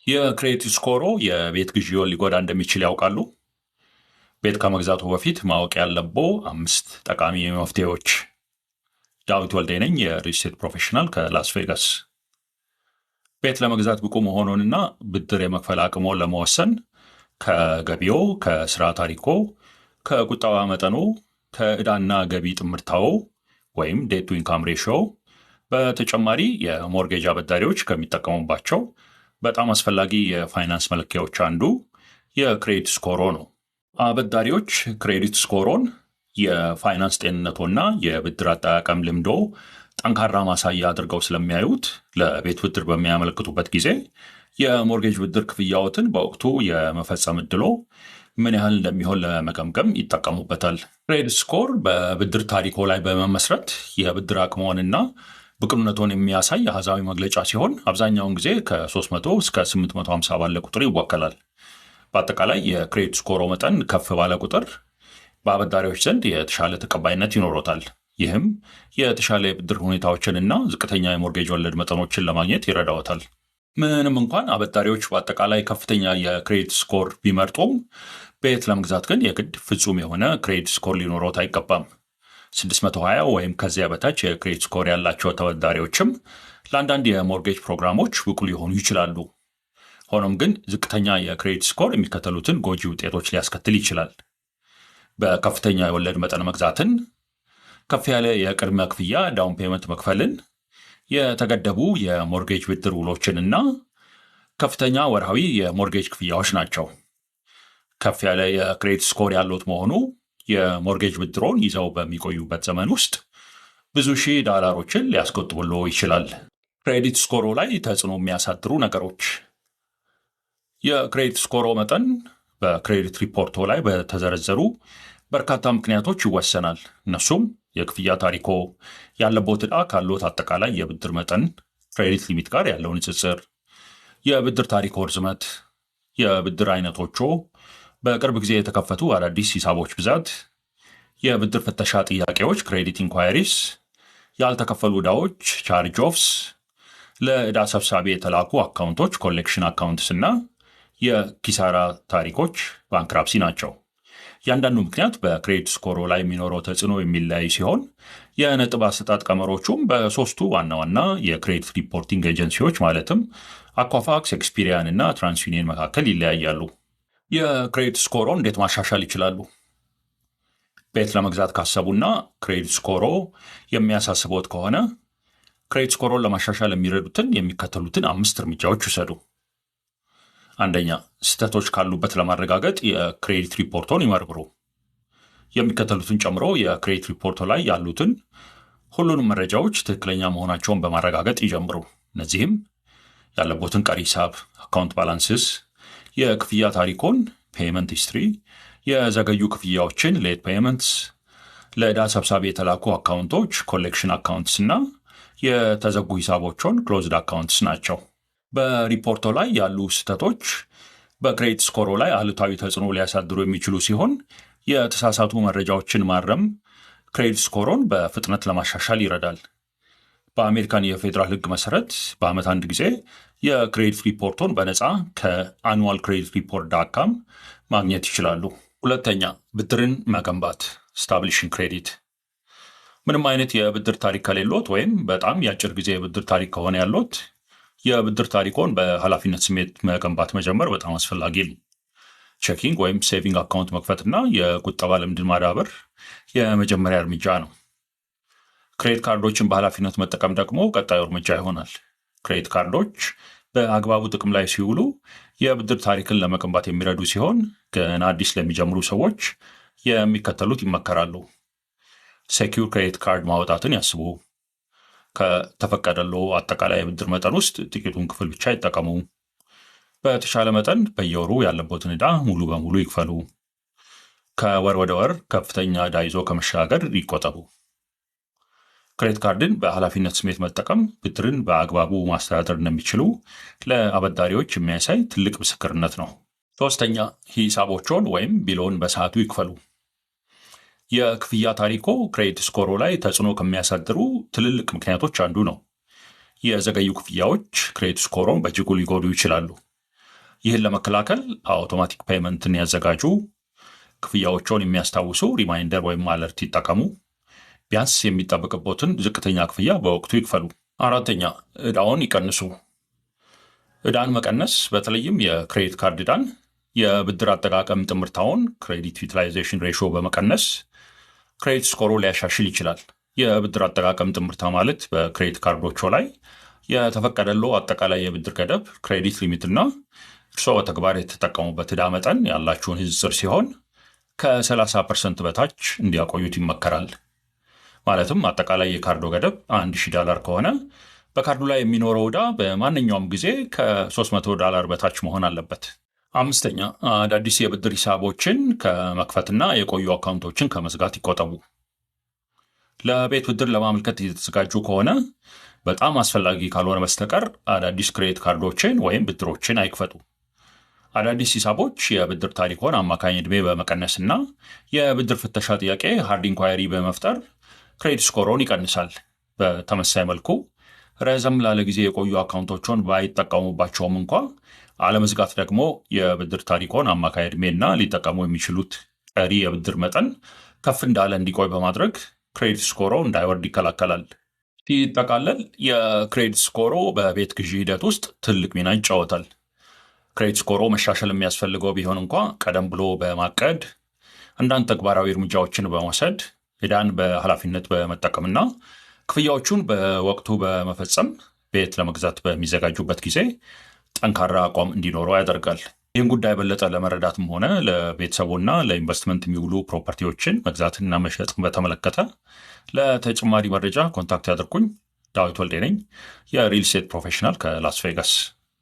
የ credit score ኦ የቤት ግዢዎን ሊጎዳ እንደሚችል ያውቃሉ? ቤት ከመግዛቱ በፊት ማወቅ ያለቦ አምስት ጠቃሚ መፍትሄዎች። ዳዊት ወልዴ ነኝ፣ የ real estate professional ከላስ ቬጋስ። ቤት ለመግዛት ብቁ መሆኑንና ብድር የመክፈል አቅሞን ለመወሰን ከገቢዎ፣ ከስራ ታሪኮ፣ ከቁጠባ መጠኑ፣ ከዕዳና ገቢ ጥምርታዎ ወይም debt to income ratio በተጨማሪ የ mortgage አበዳሪዎች ከሚጠቀሙባቸው በጣም አስፈላጊ የፋይናንስ መለኪያዎች አንዱ የ credit score ኦ ነው። አበዳሪዎች credit score ኦን የፋይናንስ ጤንነቶና የብድር አጠቃቀም ልምዶ ጠንካራ ማሳያ አድርገው ስለሚያዩት ለቤት ብድር በሚያመለክቱበት ጊዜ የ mortgage ብድር ክፍያዎትን በወቅቱ የመፈጸም እድሎ ምን ያህል እንደሚሆን ለመገምገም ይጠቀሙበታል። Credit score በብድር ታሪኮ ላይ በመመስረት የብድር አቅሞንና ብቁነቶን የሚያሳይ አሃዛዊ መግለጫ ሲሆን አብዛኛውን ጊዜ ከ300 እስከ 850 ባለ ቁጥር ይወከላል። በአጠቃላይ የ credit score ኦ መጠን ከፍ ባለ ቁጥር በአበዳሪዎች ዘንድ የተሻለ ተቀባይነት ይኖሮታል። ይህም የተሻለ የብድር ሁኔታዎችንና ዝቅተኛ የ mortgage ወለድ መጠኖችን ለማግኘት ይረዳዎታል። ምንም እንኳን አበዳሪዎች በአጠቃላይ ከፍተኛ የ credit score ቢመርጡም ቤት ለመግዛት ግን የግድ ፍጹም የሆነ credit score ሊኖሮት አይገባም። 620 ወይም ከዚያ በታች የ credit score ያላቸው ተበዳሪዎችም ለአንዳንድ የ mortgage ፕሮግራሞች ብቁ ሊሆኑ ይችላሉ። ሆኖም ግን ዝቅተኛ የ credit score የሚከተሉትን ጎጂ ውጤቶች ሊያስከትል ይችላል። በከፍተኛ የወለድ መጠን መግዛትን፣ ከፍ ያለ የቅድመ ክፍያ down payment መክፈልን፣ የተገደቡ የ mortgage ብድር ውሎችን እና ከፍተኛ ወርሃዊ የ mortgage ክፍያዎች ናቸው። ከፍ ያለ የ credit score ያሉት መሆኑ የ mortgage ብድሮን ይዘው በሚቆዩበት ዘመን ውስጥ ብዙ ሺህ ዶላሮችን ሊያስቆጥብሎ ይችላል። Credit score ኦ ላይ ተጽዕኖ የሚያሳድሩ ነገሮች። የ credit score ኦ መጠን በ credit report ኦ ላይ በተዘረዘሩ በርካታ ምክንያቶች ይወሰናል። እነሱም የክፍያ ታሪኮ፣ ያለቦት ዕዳ ካሎት አጠቃላይ የብድር መጠን credit limit ጋር ያለው ንጽጽር፣ የብድር ታሪኮ ርዝመት፣ የብድር አይነቶቾ፣ በቅርብ ጊዜ የተከፈቱ አዳዲስ ሂሳቦች ብዛት፣ የብድር ፍተሻ ጥያቄዎች credit inquiries፣ ያልተከፈሉ ዕዳዎች charge offs፣ ለዕዳ ሰብሳቢ የተላኩ account ኦች collection accounts እና የኪሳራ ታሪኮች bankruptcy ናቸው። እያንዳንዱ ምክንያት በ credit score ኦ ላይ የሚኖረው ተጽዕኖ የሚለያይ ሲሆን የነጥብ አሰጣጥ ቀመሮቹም በሶስቱ ዋና ዋና የ credit reporting agency ዎች ማለትም Equifax፣ Experian እና TransUnion መካከል ይለያያሉ። የ credit score ኦ እንዴት ማሻሻል ይችላሉ? ቤት ለመግዛት ካሰቡና credit score ኦ የሚያሳስቦት ከሆነ credit score ኦን ለማሻሻል የሚረዱትን የሚከተሉትን አምስት እርምጃዎች ይውሰዱ። አንደኛ፣ ስህተቶች ካሉበት ለማረጋገጥ የ credit report ኦን ይመርምሩ። የሚከተሉትን ጨምሮ የ credit report ኦ ላይ ያሉትን ሁሉንም መረጃዎች ትክክለኛ መሆናቸውን በማረጋገጥ ይጀምሩ። እነዚህም ያለቦትን ቀሪ ሂሳብ account balances፣ የክፍያ ታሪኮን payment history፣ የዘገዩ ክፍያዎችን late payments፣ ለዕዳ ሰብሳቢ የተላኩ account ኦች collection accounts እና የተዘጉ ሂሳቦችን closed accounts ናቸው። በሪፖርቶ ላይ ያሉ ስህተቶች በ credit score ኦ ላይ አሉታዊ ተጽዕኖ ሊያሳድሩ የሚችሉ ሲሆን የተሳሳቱ መረጃዎችን ማረም credit score ኦን በፍጥነት ለማሻሻል ይረዳል። በአሜሪካን የፌዴራል ሕግ መሰረት በዓመት አንድ ጊዜ የ credit report ኦን በነፃ ከ annualcreditreport.com ማግኘት ይችላሉ። ሁለተኛ፣ ብድርን መገንባት establishing credit። ምንም አይነት የብድር ታሪክ ከሌሎት ወይም በጣም የአጭር ጊዜ የብድር ታሪክ ከሆነ ያሎት የብድር ታሪኮን በኃላፊነት ስሜት መገንባት መጀመር በጣም አስፈላጊ ነው። Checking ወይም saving account መክፈትና የቁጠባ ልምድን ማዳበር የመጀመሪያ እርምጃ ነው። Credit card ኦችን በኃላፊነት መጠቀም ደግሞ ቀጣዩ እርምጃ ይሆናል። Credit card ኦች በአግባቡ ጥቅም ላይ ሲውሉ የብድር ታሪክን ለመገንባት የሚረዱ ሲሆን ገና አዲስ ለሚጀምሩ ሰዎች የሚከተሉት ይመከራሉ። Secure credit card ማውጣትን ያስቡ። ከተፈቀደሎ አጠቃላይ የብድር መጠን ውስጥ ጥቂቱን ክፍል ብቻ ይጠቀሙ። በተሻለ መጠን በየወሩ ያለቦትን ዕዳ ሙሉ በሙሉ ይክፈሉ። ከወር ወደ ወር ከፍተኛ ዕዳ ይዞ ከመሸጋገር ይቆጠቡ። Credit card ን በኃላፊነት ስሜት መጠቀም ብድርን በአግባቡ ማስተዳደር እንደሚችሉ ለአበዳሪዎች የሚያሳይ ትልቅ ምስክርነት ነው። ሶስተኛ፣ ሂሳቦቾን ወይም bill ኦን በሰዓቱ ይክፈሉ። የክፍያ ታሪኮ credit score ኦ ላይ ተጽዕኖ ከሚያሳድሩ ትልልቅ ምክንያቶች አንዱ ነው። የዘገዩ ክፍያዎች credit score ኦን በእጅጉ ሊጎዱ ይችላሉ። ይህን ለመከላከል automatic payment ን ያዘጋጁ፣ ክፍያዎችን የሚያስታውሱ reminder ወይም alert ይጠቀሙ። ቢያንስ የሚጠበቅቦትን ዝቅተኛ ክፍያ በወቅቱ ይክፈሉ። አራተኛ፣ ዕዳውን ይቀንሱ። ዕዳን መቀነስ በተለይም የ credit card ዕዳን የብድር አጠቃቀም ጥምርታውን credit utilization ratio በመቀነስ credit score ኦ ሊያሻሽል ይችላል። የብድር አጠቃቀም ጥምርታ ማለት በ credit card ኦቹ ላይ የተፈቀደለው አጠቃላይ የብድር ገደብ credit limit እና እርስዎ በተግባር የተጠቀሙበት ዕዳ መጠን ያላችሁን ንጽጽር ሲሆን ከ30% በታች እንዲያቆዩት ይመከራል። ማለትም አጠቃላይ የካርዶ ገደብ 1000 ዶላር ከሆነ በካርዱ ላይ የሚኖረው ዕዳ በማንኛውም ጊዜ ከ300 ዶላር በታች መሆን አለበት። አምስተኛ፣ አዳዲስ የብድር ሂሳቦችን ከመክፈትና የቆዩ account ኦችን ከመዝጋት ይቆጠቡ። ለቤት ብድር ለማመልከት እየተዘጋጁ ከሆነ በጣም አስፈላጊ ካልሆነ በስተቀር አዳዲስ credit card ኦችን ወይም ብድሮችን አይክፈቱ። አዳዲስ ሂሳቦች የብድር ታሪኮን አማካኝ ዕድሜ በመቀነስና የብድር ፍተሻ ጥያቄ hard inquiry በመፍጠር credit score ኦን ይቀንሳል። በተመሳሳይ መልኩ ረዘም ላለ ጊዜ የቆዩ account ኦችን ባይጠቀሙባቸውም እንኳ አለመዝጋት ደግሞ የብድር ታሪኮን አማካይ ዕድሜና ሊጠቀሙ የሚችሉት ቀሪ የብድር መጠን ከፍ እንዳለ እንዲቆይ በማድረግ credit score ኦ እንዳይወርድ ይከላከላል። ሲጠቃለል የ credit score ኦ በቤት ግዢ ሂደት ውስጥ ትልቅ ሚና ይጫወታል። Credit score ኦ መሻሻል የሚያስፈልገው ቢሆን እንኳ ቀደም ብሎ በማቀድ፣ አንዳንድ ተግባራዊ እርምጃዎችን በመውሰድ፣ ዕዳን በኃላፊነት በመጠቀምና ክፍያዎቹን በወቅቱ በመፈጸም ቤት ለመግዛት በሚዘጋጁበት ጊዜ ጠንካራ አቋም እንዲኖረው ያደርጋል። ይህን ጉዳይ የበለጠ ለመረዳትም ሆነ ለቤተሰቡና ለኢንቨስትመንት የሚውሉ property ዎችን መግዛትና መሸጥ በተመለከተ ለተጨማሪ መረጃ contact ያድርጉኝ። ዳዊት ወልዴ ነኝ፣ የ real estate professional ከላስ ቬጋስ።